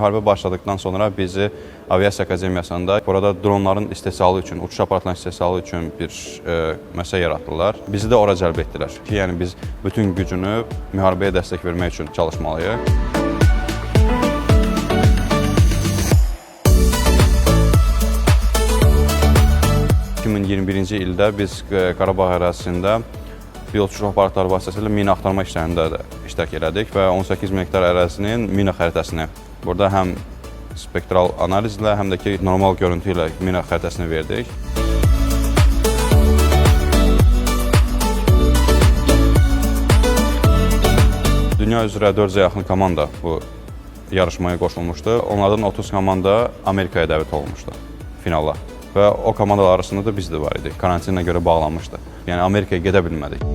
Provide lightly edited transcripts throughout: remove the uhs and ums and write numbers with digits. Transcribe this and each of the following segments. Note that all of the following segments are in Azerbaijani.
Müharibə başladıqdan sonra bizi Aviasiya Akademiyasında burada dronların istehsalı üçün, uçuş aparatlarının istehsalı üçün bir müəssisə yaratdılar. Bizi də ora cəlb etdilər ki, yəni biz bütün gücünü müharibəyə dəstək vermək üçün çalışmalıyıq. ...2021-ci ildə biz Qarabağ ərazisində pilotsuz uçuş aparatları vasitəsilə mina axtarma işlərində də iştirak elədik və 18 min hektar ərazinin mina xəritəsini burada həm spektral analizlə, həm də ki normal görüntü ilə mina xəritəsini verdik. Dünya üzrə 400-ə yaxın komanda bu yarışmaya qoşulmuşdu. Onlardan 30 komanda Amerikaya dəvət olunmuşdu finala. Və o komandalar arasında da biz də var idik. Karantinə görə bağlanmışdı. Yəni Amerikaya gedə bilmədik.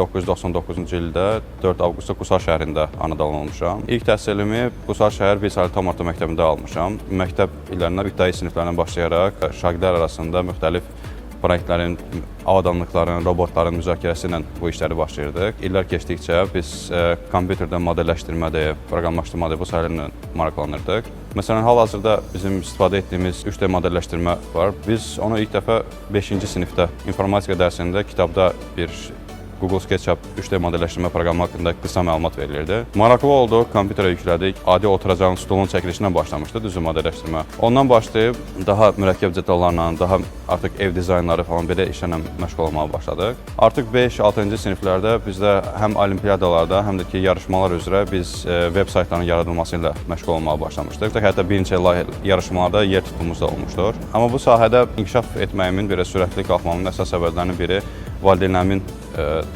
...1999-cu ildə 4 avqustda Qusar şəhərində anadan olmuşam. İlk təhsilimi Qusar şəhər bir saylı tam orta məktəbində almışam. Məktəb illərindən ibtidai siniflərdən başlayaraq şagirdlər arasında müxtəlif proyektlərin, avadanlıqların, robotların müzakirəsi ilə bu işləri başlayırdıq. İllər keçdikcə biz kompüterdə modelləşdirmədir, proqramlaşdırmadır bu sahələrlə maraqlanırdıq. Məsələn, hal-hazırda bizim istifadə etdiyimiz 3D modelləşdirmə var. Biz onu ilk dəfə 5-ci sinifdə informatika dərsində kitabda bir Google SketchUp 3D modelləşdirmə proqramı haqqında qısa məlumat verilirdi. Maraqlı oldu, kompüterə yüklədik. Adi oturacağın stolun çəkilişindən başlamışdı düzü modelləşdirmə. Ondan başlayıb daha mürəkkəb detallarla, daha artıq ev dizaynları falan belə işlərlə məşğul olmağa başladıq. Artıq 5-6-cı siniflərdə bizdə həm olimpiyadalarda, həm də ki yarışmalar üzrə biz veb saytlarının yaradılması ilə məşğul olmağa başlamışdıq. Hətta bir neçə yarışmalarda yer tutduğumuz da olmuşdur. Amma bu sahədə inkişaf etməyimin, belə sürətli qalxmamın əsas səbəblərinin biri valideynlərimin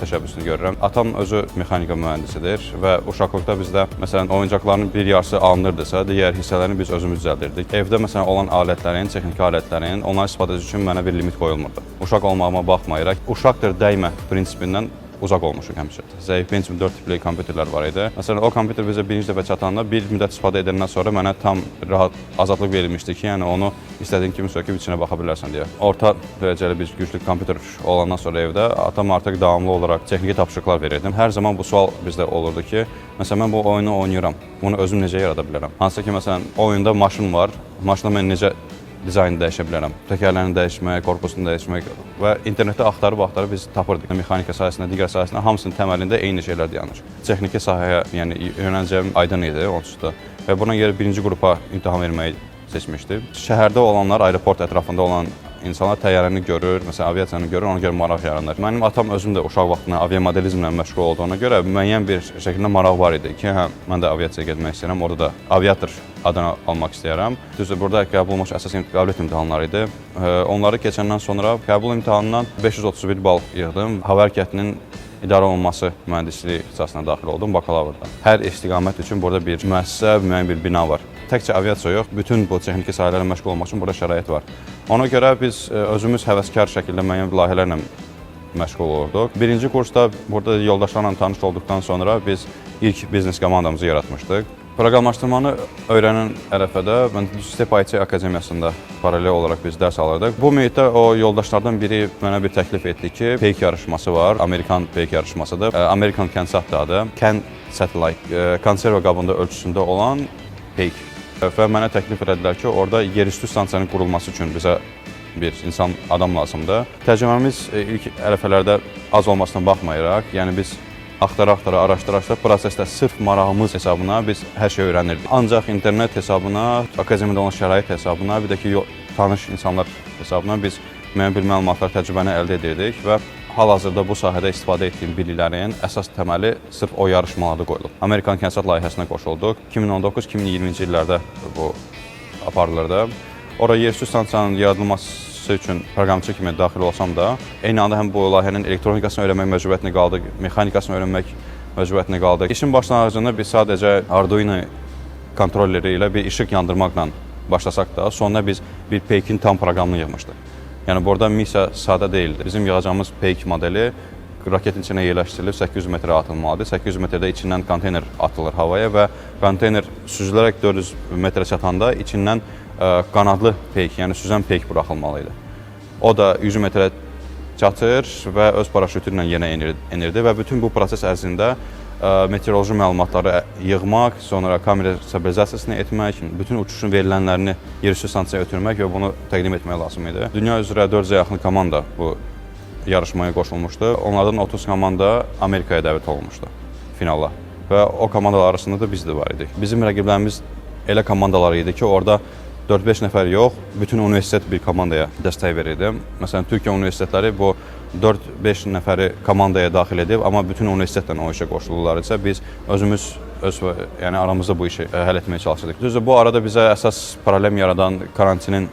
təşəbbüsünü görürəm. Atam özü mexanika mühəndisidir və uşaqlıqda bizdə məsələn oyuncaqların bir yarısı alınırdısa, digər hissələrini biz özümüz düzəldirdik. Evdə məsələn olan alətlərin, texniki alətlərin, onların istifadəsi üçün mənə bir limit qoyulmurdu. Uşaq olmağıma baxmayaraq, uşaqdır dəymə prinsipindən uzaq olmuşuq həmişə. Zəif Pentium 4 tipli kompüterlər var idi. Məsələn, o kompüter bizə birinci dəfə çatanda bir müddət istifadə edəndən sonra mənə tam rahat azadlıq verilmişdi ki, yəni onu istədiyin kimi söküb içinə baxa bilərsən deyə. Orta dərəcəli bir güclü kompüter olandan sonra evdə atam artıq davamlı olaraq texniki tapşırıqlar verirdi. Hər zaman bu sual bizdə olurdu ki, məsələn mən bu oyunu oynayıram, bunu özüm necə yarada bilərəm? Hansı ki, məsələn, oyunda maşın var, maşına mən necə dizaynı dəyişə bilərəm. Təkərlərini dəyişmək, korpusunu dəyişmək və internetdə axtarıb-axtarıb biz tapırdıq. Mexanika sahəsində, digər sahəsində hamısının təməlində eyni şeylər dayanır. Texniki sahəyə, yəni yönələcəyim aydın idi onsuz da. Və buna görə birinci qrupa imtahan verməyi seçmişdim. Şəhərdə olanlar, aeroport ətrafında olan insanlar təyyarəni görür, məsələn aviasiyanı görür, ona görə maraq yaranır. Mənim atam özüm də uşaq vaxtından aviamodelizmlə məşğul olduğuna görə müəyyən bir şəkildə maraq var idi ki, hə, mən də aviasiyaya getmək istəyirəm, orada da aviator adını almaq istəyirəm. Düzdür, burada qəbul olmuş əsas qabiliyyət imtahanları idi. Onları keçəndən sonra qəbul imtahanından 531 bal yığdım. Hava hərəkətinin idarə olunması mühəndisliyi ixtisasına daxil oldum bakalavrda. Hər istiqamət üçün burada bir müəssisə, müəyyən bir bina var. Təkcə aviasiya yox, bütün bu texniki sahələrlə məşğul olmaq üçün burada şərait var. Ona görə biz özümüz həvəskar şəkildə müəyyən layihələrlə məşğul olurduq. Birinci kursda burada yoldaşlarla tanış olduqdan sonra biz ilk biznes komandamızı yaratmışdıq. Proqramlaşdırmanı öyrənən ərəfədə mən Step IT Akademiyasında paralel olaraq biz dərs alırdıq. Bu mühitdə o yoldaşlardan biri mənə bir təklif etdi ki, Peyk yarışması var. Amerikan Peyk yarışmasıdır. American CanSat adı. Can Satellite konserva qabında ölçüsündə olan Peyk. Və mənə təklif elədilər ki, orada yerüstü stansiyanın qurulması üçün bizə bir insan, adam lazımdır. Təcrübəmiz ilk ərəfələrdə az olmasına baxmayaraq, yəni biz axtara-axtara, araşdıra-araşdıra prosesdə sırf marağımız hesabına biz hər şeyi öyrənirdik. Ancaq internet hesabına, akademiyada olan şərait hesabına, bir də ki tanış insanlar hesabına biz müəyyən bir məlumatlar, təcrübəni əldə edirdik və hal-hazırda bu sahədə istifadə etdiyim biliklərin əsas təməli sırf o yarışmalarda qoyulub. Amerikan CanSat layihəsinə qoşulduq. 2019-2020-ci illərdə bu aparılırdı. Ora yerüstü stansiyanın yaradılması üçün proqramçı kimi daxil olsam da, eyni anda həm bu layihənin elektronikasını öyrənmək məcburiyyətinə qaldıq, mexanikasını öyrənmək məcburiyyətinə qaldıq. İşin başlanğıcında biz sadəcə Arduino kontrolleri ilə bir işıq yandırmaqla başlasaq da, sonra biz bir peykin tam proqramını yığmışdıq. Yəni burada missiya sadə deyildi. Bizim yığacağımız peyk modeli Raketin içinə yerləşdirilib 800 metrə atılmalıdır. 800 metrədə içindən konteyner atılır havaya və konteyner süzülərək 400 metrə çatanda içindən qanadlı peyk, yəni süzən peyk buraxılmalı idi. O da 100 metrə çatır və öz paraşütü ilə yenə enirdi və bütün bu proses ərzində meteoroloji məlumatları yığmaq, sonra kamera stabilizasiyasını etmək, bütün uçuşun verilənlərini yerüstü stansiyaya ötürmək və bunu təqdim etmək lazım idi. Dünya üzrə 400-ə yaxın komanda bu yarışmaya qoşulmuşdu. Onlardan 30 komanda Amerikaya dəvət olunmuşdu finala və o komandalar arasında da biz də var idik. Bizim rəqiblərimiz elə komandalar idi ki, orada 4-5 nəfər yox, bütün universitet bir komandaya dəstək verirdi. Məsələn, Türkiyə universitetləri bu 4-5 nəfəri komandaya daxil edib, amma bütün universitetlə o işə qoşulurlar isə biz özümüz öz yəni aramızda bu işi həll etməyə çalışırdıq. Düzdür, bu arada bizə əsas problem yaradan karantinin,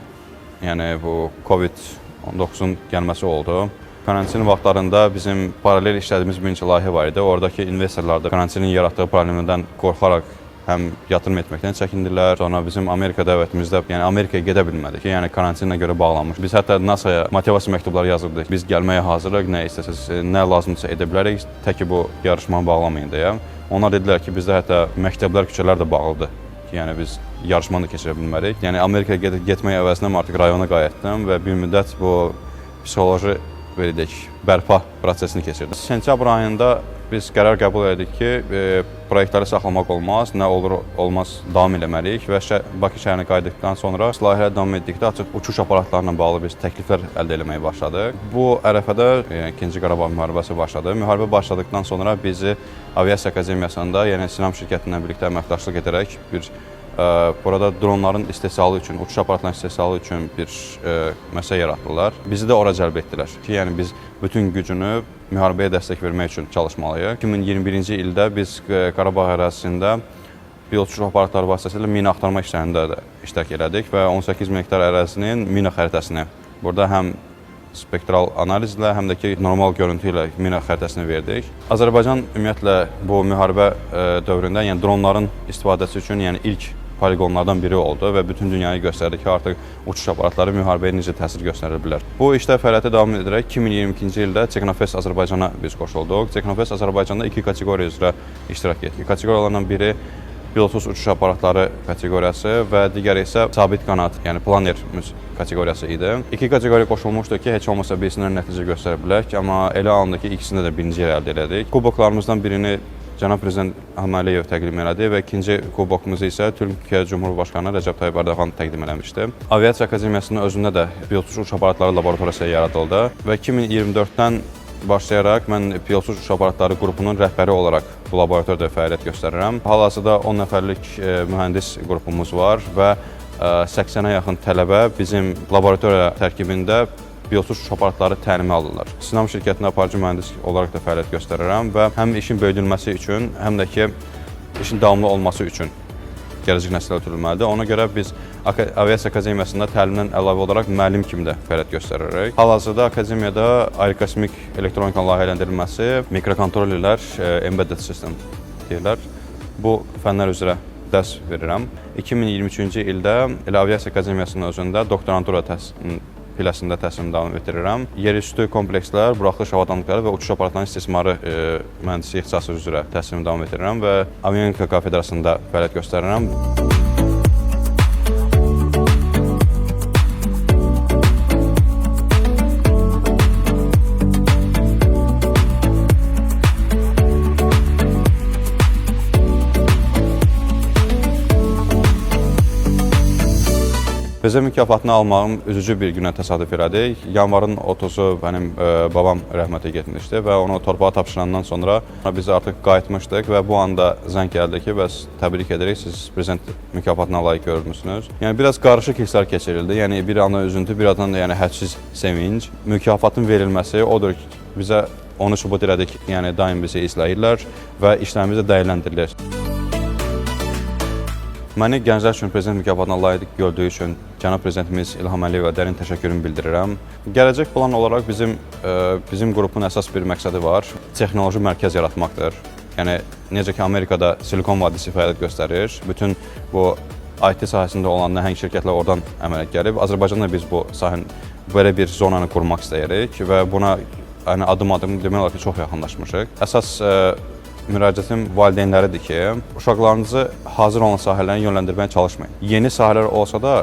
yəni bu COVID-19-un gəlməsi oldu. Karantin vaxtlarında bizim paralel işlədiyimiz bir neçə layihə var idi. Oradakı investorlar da karantinin yaratdığı problemlərdən qorxaraq həm yatırım etməkdən çəkindilər. Sonra bizim Amerika dəvətimizdə, yəni Amerikaya gedə bilmədik. Yəni karantinə görə bağlanmış. Biz hətta NASA-ya motivasiya məktubları yazırdıq. Biz gəlməyə hazırıq, nə istəsəz, nə lazımdırsa edə bilərik, tək ki bu yarışmanı bağlamayın deyə. Onlar dedilər ki, bizdə hətta məktəblər, küçələr də bağlıdır. Yəni biz yarışmanı da keçirə bilmərik. Yəni Amerikaya getmək əvəzinə artıq rayona qayıtdım və bir müddət bu psixoloji belə deyək, bərpa prosesini keçirdim. Sentyabr ayında biz qərar qəbul etdik ki, proyektləri saxlamaq olmaz, nə olur olmaz davam eləməliyik və Bakı şəhərinə qayıtdıqdan sonra layihələr davam etdikdə açıq uçuş aparatlarla bağlı biz təkliflər əldə eləməyə başladıq. Bu ərəfədə İkinci Qarabağ müharibəsi başladı. Müharibə başladıqdan sonra bizi Aviasiya Akademiyasında, yəni Sinam şirkəti ilə birlikdə əməkdaşlıq edərək bir burada dronların istehsalı üçün, uçuş aparatlarının istehsalı üçün bir məsələ yaratdılar. Bizi də ora cəlb etdilər ki, yəni biz bütün gücünü müharibəyə dəstək vermək üçün çalışmalıyıq. 2021-ci ildə biz Qarabağ ərazisində pilotsuz uçuş aparatları vasitəsilə mina axtarma işlərində də iştirak elədik və 18 min hektar ərazinin mina xəritəsini burada həm spektral analizlə, həm də ki normal görüntü ilə mina xəritəsini verdik. Azərbaycan ümumiyyətlə bu müharibə dövründə, yəni dronların istifadəsi üçün, yəni ilk poliqonlardan biri oldu və bütün dünyaya göstərdi ki, artıq uçuş aparatları müharibəyə necə təsir göstərə bilər. Bu işdə fəaliyyətə davam edərək 2022-ci ildə Teknofest Azərbaycana biz qoşulduq. Teknofest Azərbaycanda iki kateqoriya üzrə iştirak etdik. Kateqoriyalardan biri pilotsuz uçuş aparatları kateqoriyası və digəri isə sabit qanad, yəni planer kateqoriyası idi. İki kateqoriya qoşulmuşdu ki, heç olmasa birisindən nəticə göstərə bilək, amma elə andı ki, ikisində də birinci yer əldə elədik. Kuboklarımızdan birini Cənab Prezident İlham Əliyev təqdim elədi və ikinci kubokumuzu isə Türkiyə Cumhurbaşqanı Rəcəb Tayyip Erdoğan təqdim eləmişdi. Aviasiya Akademiyasının özündə də pilotsuz uçuş aparatları laboratoriyası yaradıldı və 2024-dən başlayaraq mən pilotsuz uçuş aparatları qrupunun rəhbəri olaraq bu laboratoriyada fəaliyyət göstərirəm. Hal-hazırda 10 nəfərlik mühəndis qrupumuz var və 80-ə yaxın tələbə bizim laboratoriya tərkibində pilotsuz uçuş aparatları təlimi alırlar. Sinam şirkətində aparıcı mühəndis olaraq da fəaliyyət göstərirəm və həm işin böyüdülməsi üçün, həm də ki işin davamlı olması üçün gələcək nəslə ötürülməlidir. Ona görə biz Aviasiya Akademiyasında təlimdən əlavə olaraq müəllim kimi də fəaliyyət göstəririk. Hal-hazırda akademiyada aerokosmik elektronikanın layihələndirilməsi, mikrokontrollerlər, embedded system deyirlər. Bu fənlər üzrə dərs verirəm. 2023-cü ildə elə Aviasiya Akademiyasının özündə doktorantura piləsində təhsilimi davam etdirirəm. Yerüstü komplekslər, buraxılış avadanlıqları və uçuş aparatlarının istismarı mühəndisliyi ixtisası üzrə təhsilimi davam etdirirəm və avionika kafedrasında fəaliyyət göstərirəm. Prezident mükafatını almağım üzücü bir günə təsadüf elədi. Yanvarın 30-u mənim babam rəhmətə getmişdi və onu torpağa tapşırandan sonra biz artıq qayıtmışdıq və bu anda zəng gəldi ki, bəs təbrik edirik, siz prezident mükafatına layiq görülmüsünüz. Yəni biraz qarışıq hisslər keçirildi. Yəni bir anda üzüntü, bir yandan da yəni hədsiz sevinc. Mükafatın verilməsi odur ki, bizə onu sübut elədi ki, yəni daim bizi izləyirlər və işlərimiz də dəyərləndirilir. Məni gənclər üçün prezident mükafatına layiq gördüyü üçün cənab prezidentimiz İlham Əliyevə dərin təşəkkürümü bildirirəm. Gələcək plan olaraq bizim qrupun əsas bir məqsədi var. Texnoloji mərkəz yaratmaqdır. Yəni necə ki Amerikada Silikon vadisi fəaliyyət göstərir, bütün bu IT sahəsində olan nəhəng şirkətlər oradan əmələ gəlib. Azərbaycanda biz bu sahənin belə bir zonanı qurmaq istəyirik və buna yəni adım-adım demək olar ki, çox yaxınlaşmışıq. Əsas müraciətim valideynlərədir ki, uşaqlarınızı hazır olan sahələrə yönləndirməyə çalışmayın. Yeni sahələr olsa da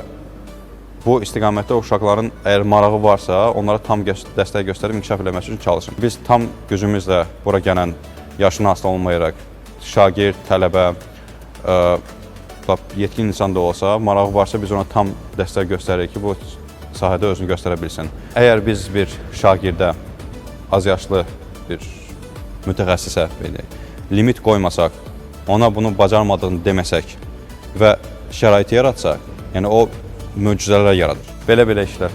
bu istiqamətdə uşaqların əgər marağı varsa, onlara tam dəstək göstərib inkişaf eləməsi üçün çalışın. Biz tam gücümüzlə bura gələn yaşına asılı olmayaraq şagird, tələbə, lap yetkin insan da olsa, marağı varsa biz ona tam dəstək göstəririk ki, bu sahədə özünü göstərə bilsin. Əgər biz bir şagirdə, az yaşlı bir mütəxəssisə belə deyək, limit qoymasaq, ona bunu bacarmadığını deməsək və şəraiti yaratsaq, yəni o möcüzələr yaradır. Belə-belə işlər.